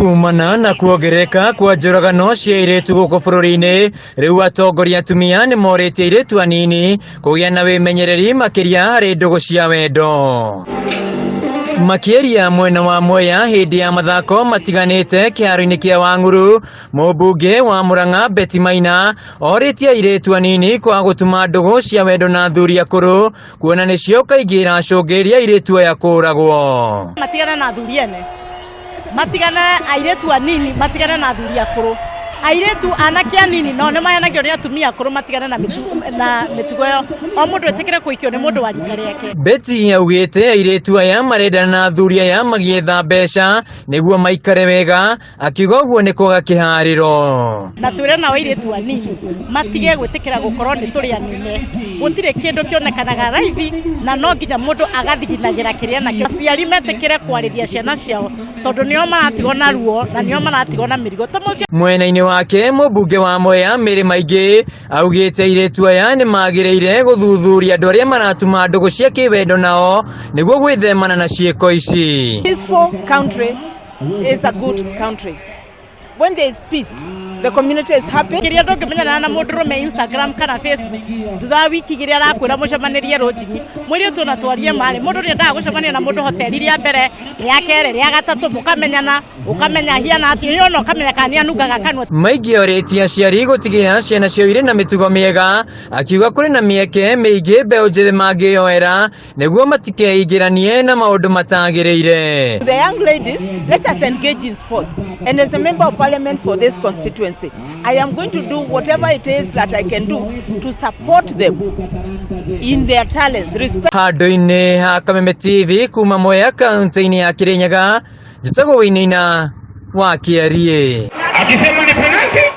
Kumana na kuongerereka kwa njũragano cia airĩtu gũkũ bũrũri-inĩ, rĩu atongoria atumia nĩ morĩtie airĩtu anini kũgĩa na wĩmenyereri makĩria harĩ ndũgũ cia wendo. Makĩaria mwena wa Mwea hĩndĩ ya mathako matiganĩte kĩharo-inĩ kĩa Wang'uru, mũmbunge wa Murang'a Betty Maina orĩtie airĩtu anini kwaga gũtuma ndũgũ cia wendo na athuri akũrũ kuona nĩcio kaingĩ iracũngĩrĩria airĩtu aya kũragwo. Matigane na athuri ene, matigane airĩtu anini, matigane na athuri akũrũ. Airĩtu anake anini nao nĩ mahenagio nĩ atumia akũrũ, matigane na mĩtugo ĩyo. O mũndũ etĩkĩre kũhikio nĩ mũndũ wa rika rĩake. Betty augĩte airĩtu aya marendana na athuri aya magĩetha mbeca nĩguo maikare wega, akiuga ũguo nĩ kwaga kĩharĩro. Na twĩre nao airĩtu anini matige gwĩtĩkĩra gũkorwo nĩ tũrĩ anene, gũtirĩ kĩndũ kĩonekanaga raithi na no nginya mũndũ agathiginagĩra kĩrĩa nakĩo. Aciari metĩkĩre kwarĩria ciana ciao tondũ nĩo maratigwo na ruo na nĩo maratigwo na mĩrigo. Mwena-inĩ wake mũmbunge wa Mwea Mary Maingĩ augĩte airĩtu aya nĩ magĩrĩire gũthuthuria andũ arĩa maratuma ndũgũ cia kĩwendo nao nĩguo gwĩthemana na ciĩko ici. Peaceful country is a good country. When there is peace, the community is happy. Kĩrĩa ndũngĩmenyana na mũndũrũme Instagram kana Facebook, thutha wa wiki igĩrĩ arakwĩra mũcemanĩrie rũnjinyi, mũirĩtu ona twarie marĩ, mũndũ nĩendaga gũcemania na mũndũ hoteli rĩa mbere, rĩa kerĩ, rĩa gatatũ, mũkamenyana, ũkamenya ahiana atĩa, ona ũkamenya kana nĩanungaga kanua. Maingĩ orĩtie aciari gũtigĩrĩra ciana ciao irĩ na mĩtugo mĩega, akiuga kũrĩ na mĩeke mĩingĩ mbeũ njĩthĩ mangĩyoera nĩguo matikeingĩranie na maũndũ matagĩrĩire. The young ladies, let us engage in sports. And as the member of parliament for this constituency, I am going to do whatever it is that I can do to support them in their talents. Respect. Handũ-inĩ ha Kameme TV kuma Mwea kaunti-inĩ ya Kirinyaga, njĩtagwo Wainaina wa Kĩariĩ. Akisema ni penalty.